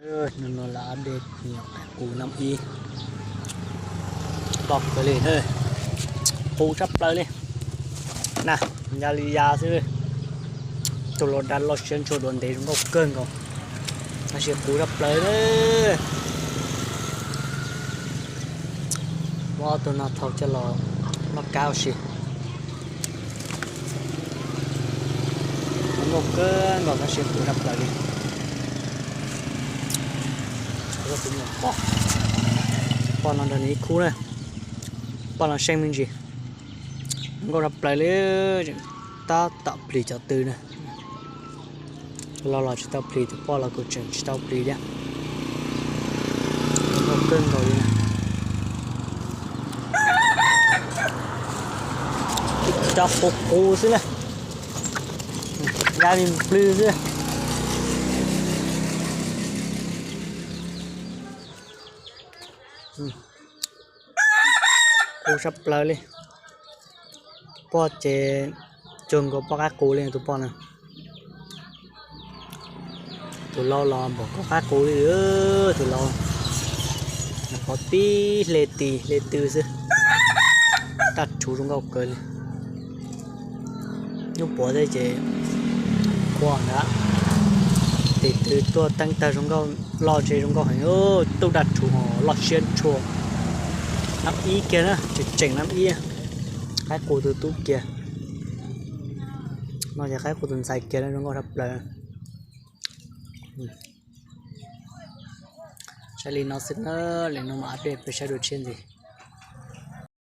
Hnub no los update nyuam qaib qus nab ib. Loj kawg li, qus tshaj plaws li na, ya li ya xwb. Tus los da loj siab ntshua dua ntev zoo nkauj kawg nkaus, tab sis qus tshaj plaws li. Muab ob tug no thau coj los noj kab ua si. Zoo nkauj kawg nkaus tab sis qus tshaj plaws li. Poj no nrog nws ib khub na, poj no seej me ntsis. Zoo nkauj tshaj plaws li, tab tom plis cov tw na. Los los tsis tau plis, tus poj los kuj tseem tsis tau plis thiab. Zoo nkauj kawg nkaus li na. Cov qus qus xwb na, ya li nplwg xwb. Qus tshaj plaws li. Tus poj ces cuag nkaus poj qaib qus li tus poj na. Tus lau los npaum koj qaib qus li, tus lau. Nws qhov tib hle tis hle tw xwb. Daj rhuv zoo nkauj kawg li. Nyuj puav thiab ces qhuav ntag. Tis tw tuaj teeb tag zoo nkauj, loj ntshe zoo nkauj heev. Tub daj rhuv loj siab ntshua. Nab ib kiag na, tseem tseem nab ib. Qaib qus tus tub kiag. No ces qaib qus tus ntxhais kiag na, zoo nkauj tshaj plaws. Saib li no xwb na, li no mas update peb saib dua tshiab ntxiv.